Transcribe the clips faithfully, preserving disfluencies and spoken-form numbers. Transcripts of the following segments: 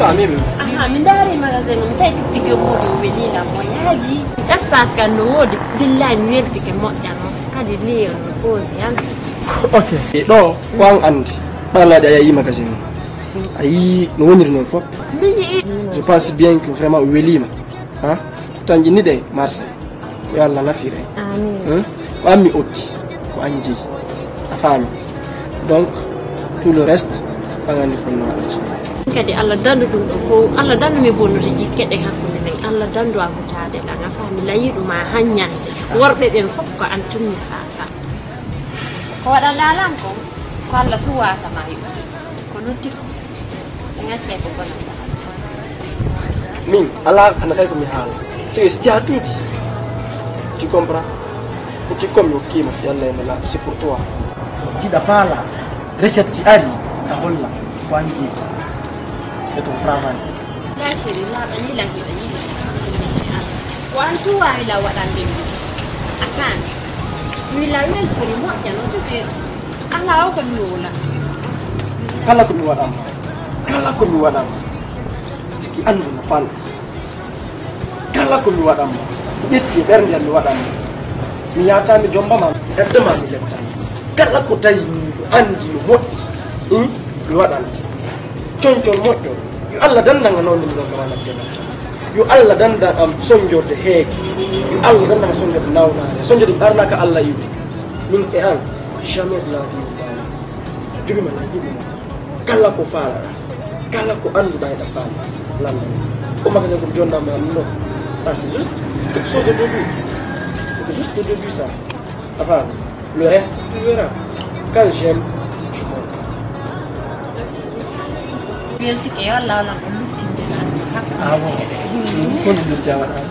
Amin. Aha, mi ndaari magasin mum, tawi tigge mum o welii lan, o yaaji. Espace kan no woodi, billahi mi weltike moƴƴa noon. Kadi liyo no pose yan. Ok. E ɗo, ko an anndi. Ɓalaaɗe a yii magasin mum. A yii no woniri noon fof. Mi yii. Je pense bien que vraiment o weliima. Ha? Tan jinniɗen Marseille. Ko yo Allah nafir en. Amin. Hmm? Ko an mi okki, ko an jeyi. A faami? Donc, tout le reste, ko an anndi ko no waɗata. Kadi Allah dandu ɗum ɗo fof, Allah dandu mi bonnude jikke ɗen hakkunde men. Allah dandu a hutaade ɗan, a faami? Layiɗu ma hanñande. Worɓe ɓen fof ko an tummi faaka. Ko waɗanɗaa lan ko, ko Allah tuwaaka ma yo. Ko noddi ko. Ɓe ŋaccee ko bonata. Min, alaa hana kay ko mi haala. Si, si tia tuuti. Tu comprends? Ko ci comme yo kiima fi Allah e Nela, c'est pour toi. Si ɗa faala, recette si ari, ka holla, ko an jeyi. C'est ton travail. La chérie, laaɓa ni lan hiɗa yiɗi. Ko an tun waawi lan waɗande mi. A faami? Mi lan weltori moƴƴa no sifeeɗo. Alaa o ko mi wowla. Kala ko mi waɗan ma, kala ko mi waɗan ma, sikki anndu no fanɗi. Kala ko mi waɗan ma, ƴetti e ɓernde am mi waɗan ma. Mi yaata mi jomba ma, hedde ma mi letta. Kala ko tawi mi anndi no moƴƴi, hmm, mi waɗan. Concol moƴƴo, yo Allah dandan a nawde mi ɗon ɗo waɗa jomba. Yo Allah dandan am sonjorde heege. Yo Allah dandan am sonjorde nawnaare. Sonjorde ɓarnaka Allah iwi. Min e an, jamais de la vie mi daña. Jomi ma lan yiɗi ma. Kala ko faalaɗa, kala ko annduɗa eɗa faami, lannda mi. O magasin ko mi jonnama ɗum ɗo. Ça, c'est juste au début. C'est juste au début, ça. A faami? Le reste, tu verras. Quand j'aime, je montre. Weltike yo Allah walan ko luttinde tan. Ah bon? Ko lutti a waɗa?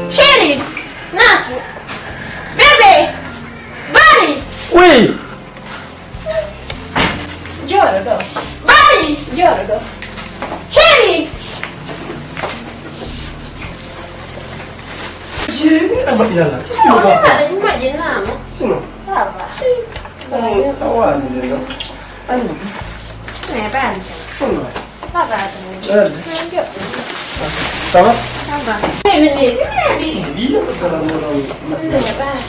Chéri, naatu. Bébé, Bari. Oui. Jooɗo ɗo. Bari! Jooɗo ɗo. Chéri! Chéri, mi ɗa mbaɗi yalla. Qu'est-ce qui ne va pas? Mbaɗi, mbaɗi, naama. Sinon? Ça va. Eh, a waani de, non? Ani? Eh, bari. Sinon? Ça va, ça va. Bari. Eh, njoɓɗi. Ça va? Ça va. Eh, mi neeɓi, mi neeɓi. Wi, ko tara mo ɗon. Eh, bari.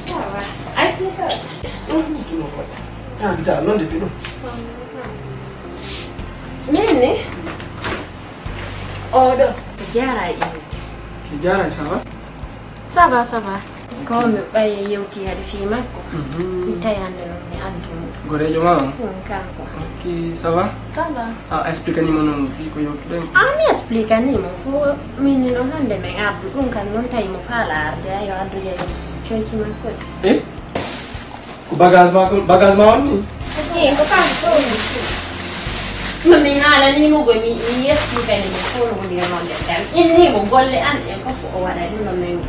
Ça va. Ay, kii ka. Ah, da, non, depuis non. Min ni? Oɗo. Jara e iwde. Ki jara, ça va? Ça va, ça va. Ko mi ɓaye yewti hade fii makko. Mhm. Mi tawi hannde noon mi addu mo. Goreejo ma on? Ɗum kanko. Ok, ça va? Ça va. A explique ni mo noon fii ko yewtuɗen ko? Ah, mi explique ni mo fof. Min ni noon hannde min addu ɗum kan noon tawi mo faala arde, ayo addude conci makko. Eh? Ko bagage ma ko, bagage ma on ni? Eyi, ko kanko ɗo woni ɗum. No mi haalanii mo, ko mi, mi yeeskinkanii mo fof no woni yonande tan. Inni mo golle an ɗen fof ko o waɗa ɗum, no min,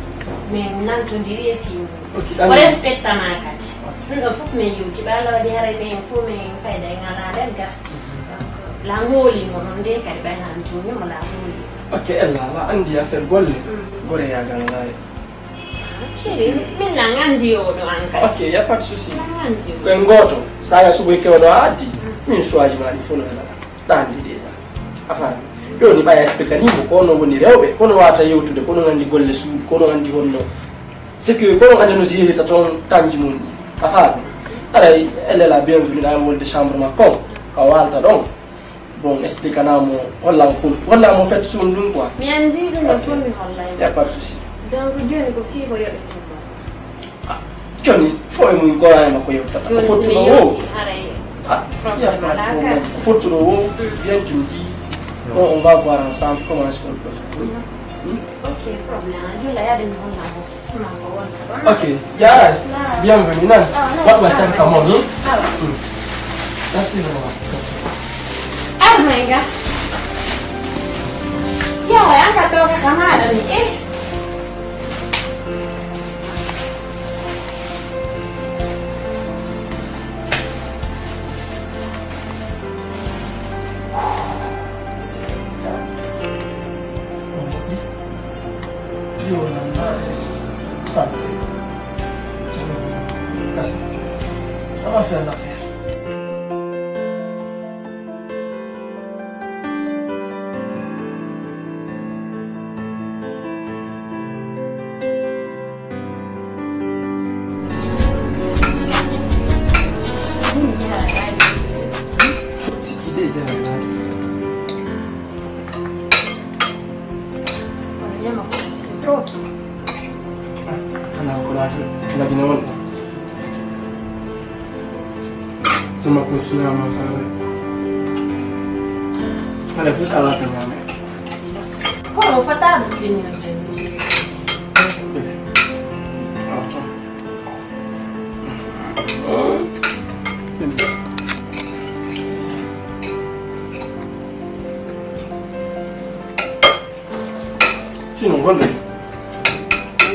min nantondiri e fii mum. Ok, o respecta ma kadi. Ok. Ɗum ɗo fof min yewti, ɓe Allah waɗi haray min fof min fayda e ngalaa nder ga. Donc, la ngooli mo noon nde kadi ɓay han tuuni mo la ngooli. Ok, Ella, la anndi affaire golle. Mm. Gore yaagal laay. Chéri, min na nganndi oɗo an kadi. Ok, y a pas de souci. Na nganndi oɗo. Koye gooto, so a suɓoy kewɗo a addi, min choisi ma ɗi fof no wela ɗa. Ɗa anndi déjà. A faami? Jooni ɓay a explique ni mo ko no woni rewɓe, ko no wata yewtude, ko no nganndi golle suudu, ko no nganndi honno. C'est que ko no nganndi no jérita toon kanji mon ɗi. A faami? Aray, elle est la bienvenue, ɗa mo wolde chambre ma kon, ka waalta ɗon. Bon, explique na mo, holla mo kon, holla mo fait suun ɗum quoi. Mi anndi ɗum ɗo fof mi hollay. Y a pas de souci. Donc jooni ko fii ko yoɓe timmo. Ah, jooni fof e mum ko e makko yewtata. Ko fottuɗo o. Ah, y a pas de problème. Ko fottuɗo o, bien tu me dis. Bon, on va voir ensemble comment est-ce qu'on peut faire. Hmm? Ok, problème. Jooni a yaade mi holla mo. Ok, jaaraama. Bienvenue, nan. Waɗ ma tan ka moom, hmm? Hmm. Merci vraiment. Ar may nga. Yawa, an ka ɗo ka kamaɗa ni, eh. Ça va faire l'affaire. C'est l'idée de la... Ana ko laata, kala dina won. Tuma ko sina ma kala. Kala fus ala ka nyame. Ko o fata ko ni. Sino golle.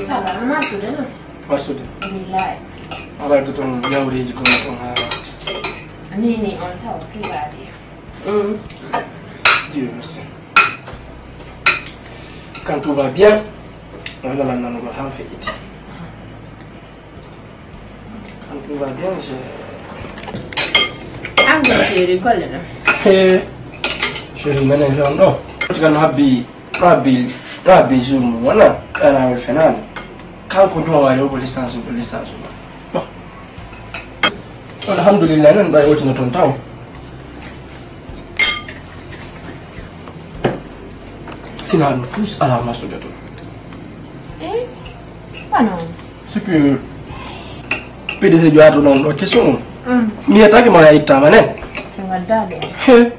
Ça va, no marsude, no? Marsude. Billahi. Ala to ton yawreji kono ton ha. Ni, ni, on taw, tout va bien. Mm. Dieu merci. Quand tout va bien, on va la nanu ha fe iti. Quand tout va bien, je... An ko chéri, golle ɗo. He. Chéri, menen on ɗo. Ko kan habbi, habbi, habbi jour mo wona, ana wol fenan. Kanko ɗum o waɗi o ko licence, o ko licence. Bon. Alhamdulillah, nan ɓay o tino ton taw. Tina ɗum fus ala marsude ton. Eh? Pas non. C'est que P D G joato ɗon ɗo question on. Mm. Mi yetaki ma a ittama ne. Wadda ɗo. He.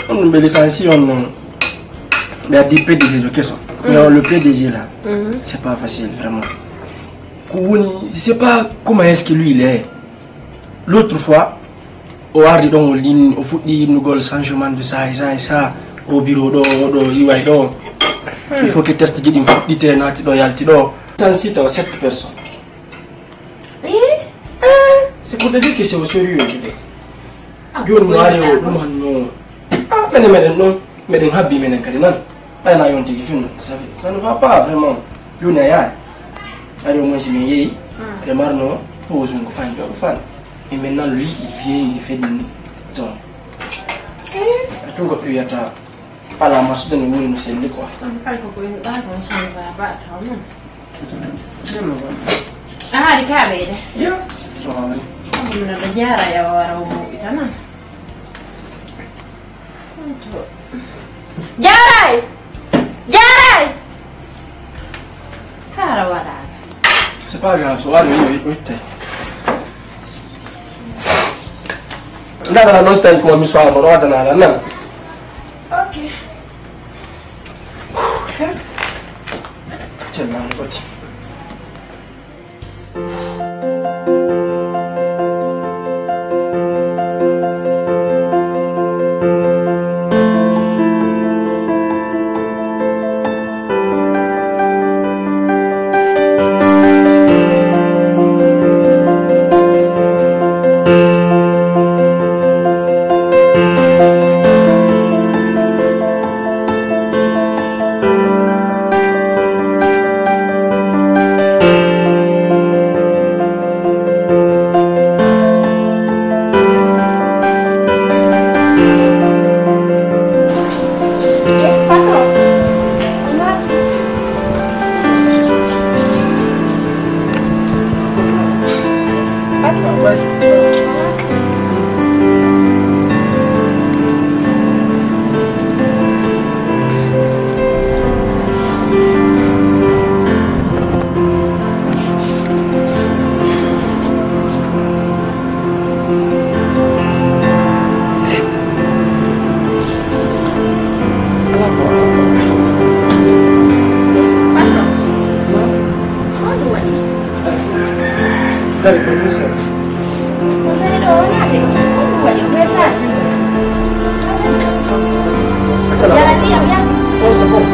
On ɗum ɓe licencié on non. Ɓe addi P D G jo question. Mais le P D G là, c'est pas facile vraiment. Ko woni, je sais pas comment est-ce que lui il est. L'autre fois, o ardi ɗon, o lin, o fuɗɗi innugol changement de ça et ça et ça. Au bureau ɗo, o ɗo iway ɗo. Il faut que test ji ɗin fuɗɗite, naati ɗo, yalti ɗo. Cent six tawa sept personnes. Eh? Eh, c'est pour te dire que c'est au sérieux, je dis. Ah, joni mo ari o ɗum hanno. Ah, menen meɗen ɗon, meɗen habbi menen kadi nan. Ɓayna yon tigi fin, ça, ça ne va pas vraiment. Joni a yaay. Ari o moins min yeeyi. Ɓe marno pause ko fan, ɗo ko fan. Et maintenant lui il vient, il fait des, donc. Eh? Ɗum ko ɓe wiyata ala marsude no woni no selli quoi. Ɗum kala ko koye ɗa ko change ba ba taw non. A haali ka ɓeyde. Yo. Ɗum no ɗo jaara yawa wara o moɓitana. Jaaray! Jaaray! Kara waɗaaka. C'est pas grave, so waɗi o itte. Ndagala noon so tawi ko mi soirée mo ɗo adana ala nan. Ok. Tellement foti. Dari ko ɗum seeɗa. Ko woni ɗo o naati? Ko ɗum waɗi? O weltaaki? Yara ndiyam, yara. On c'est bon.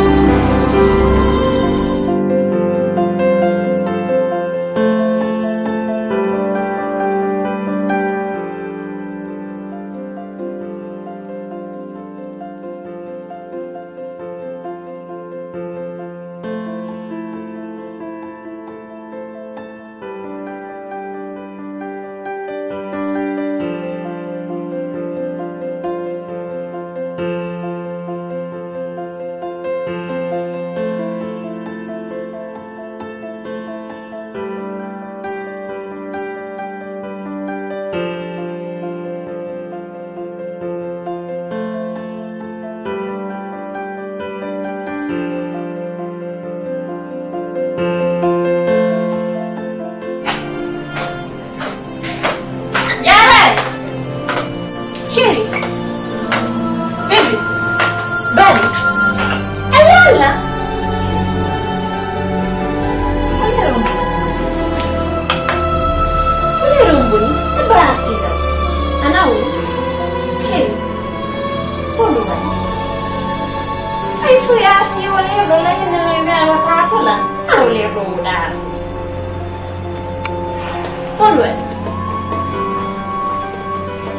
Jaaraay. Chéri. Bébé. Bari. Ay Yàlla. Ay Yàlla. Ay Yàlla. Ay Yàlla. Ana woni? Chéri. Ko ɗum waɗi? Ay, fo yarti wala yeɗo la yene me ala tatola. Aw le ɗo ɗa. Ko ɗum waɗi?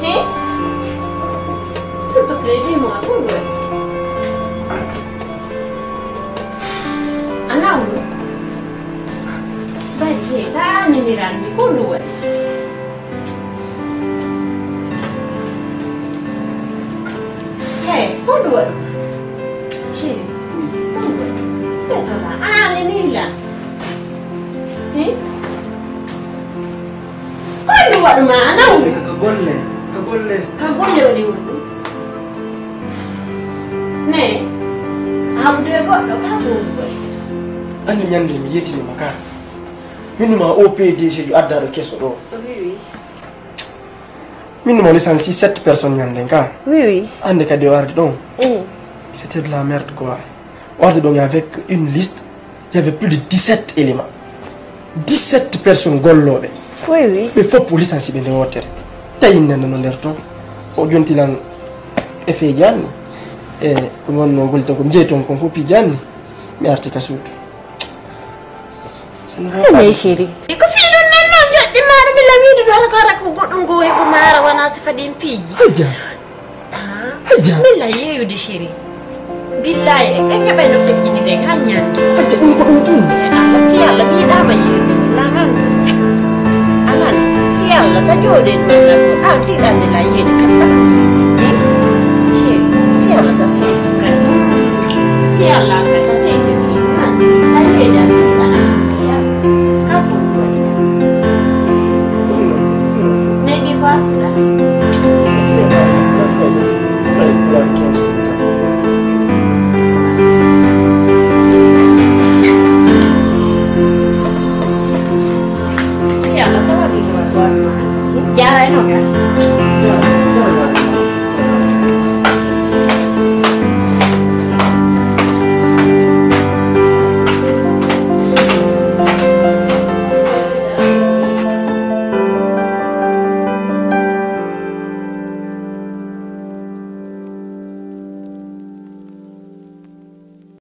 He? S'il te plaît, dis-moi, ko ɗum waɗi? Ana woni? Bari, he, ta niniran mi, ko ɗum waɗi? Hey, ko ɗum waɗi? Chéri, ko ɗum waɗi? Ɓe tola, a nini la. He? Ko ɗum waɗi ma, ana woni? Ka, ka golle, ka golle. Ka golle waɗi woni ɗum. Mais, haɓude goɗɗo, ka ko ɗum waɗi? Anndi ñande mi yettini ma ka. Min ma o P D G jo addaɗo keso ɗo. Oui, oui. Min mo licencié sept personnes ñande ka. Oui, oui. Ande kadi o ardi ɗon. Mm. C'était de la merde quoi. O ardi ɗon avec une liste. Il y avait plus de dix-sept éléments. Dix-sept personnes golloɓe. Oui, oui. Ɓe fof o licencié ɓe nde wootere. Tawi nande no nder ton. O jonti lan e feeji anni. E ko wonno golli ton ko mi jeyi ton kon fof piiji anni. Mi arti ka suudu. Hey, chéri. Ko fii ɗum nan noon joɗɗi maaɗa mi lawiiɗo ɗo hara ko goɗɗum ngo heɓu maara wona sifa ɗin piiji. Hajja. Ah, Hajja. Min la yeeyude chéri. Billahi, en en heɓay no feƴƴinire han ñande. Hajja, ɗum ko ɗum tun. Meeɗaama fii Allah, mi yiɗaama yeeyude. Lanan. Anan, fii Allah, ta jooɗen nan ko. An tiɗande la yeeyde kam ɗaɗɗum. Chéri, fii Allah, ta seytu kadi. Fii Allah, ta seytu fii. An, la yeeyde an tiɗa an. Fii Allah. Ka ko ɗum waɗi. Neɗɗi ko artuɗa. Jaarayno ka.